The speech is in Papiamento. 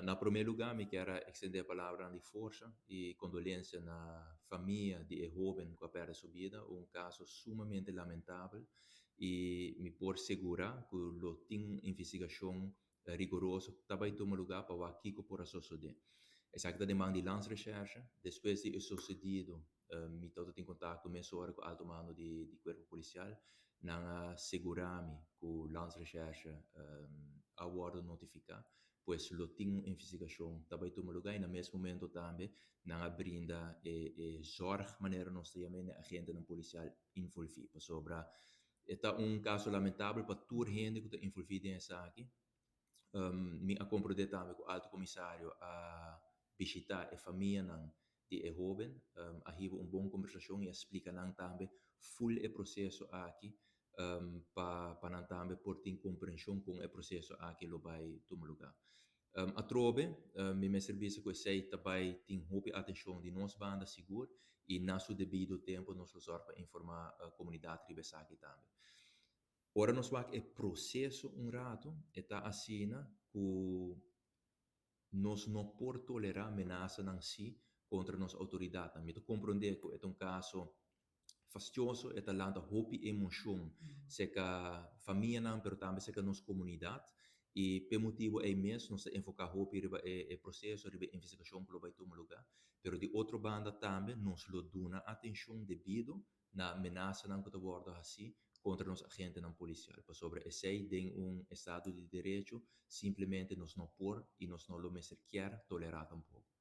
Na promé lugá mi kier a ekstendé palabranan di forsa i kondolensia na famia di e hóben ku a pèrdè su bida, un kaso sumamente lamentabel i mi por segurá ku lo tin un investigashon rigoroso ku ta bai tuma lugá pa wak kiko por a sosodé. Esaki ta den man di Landsrecherche. Despues di e sosedido mi tabata tin kontakto mesora ku alto mando di Kuerpo Polisial. Nan a segurá mi ku Landsrecherche a wòrdu notifiká, pues lo tin un investigashon ta bai tuma lugá i na mes momento tambe nan a brinda e zorg, manera nos ta yam'é, na e agentenan polisial involví, pasobra e ta un kaso lamentabel pa tur hende ku ta involví den esaki. Mi a komprondé tambe ku Alto Komisario a bishitá e famianan di e hóben, a hiba un bon kombersashon i a splika nan tambe ful e proseso aki pa nan tambe por tin komprenshon kon e proseso aki lo bai tuma lugá. Atrobe mi mester bisa ku esei ta bai tin hopi atenshon di nos banda sigur i na su debido tempu nos lo sòrg pa informá komunidat riba esaki tambe. Ora nos wak e proseso un ratu, e ta asina ku nos no por tolerá menasanan si kontra nos outoridatnan. Mi ta komprondé ku e ta un kaso fastioso, e ta lanta hopi emoshon serka famianan, pero tambe serka nos komunidat. I p'e motibu ei mes nos ta enfoká hopi riba e proseso, riba e investigashon ku lo bai tuma lugá. Pero di otro banda tambe nos lo duna atenshon debido na menasanan ku ta wòrdu hasí kontra nos agentenan polisial, pasobra esei den un estado di derecho simplemente nos no por i nos no lo mester kier tolerá tampoko.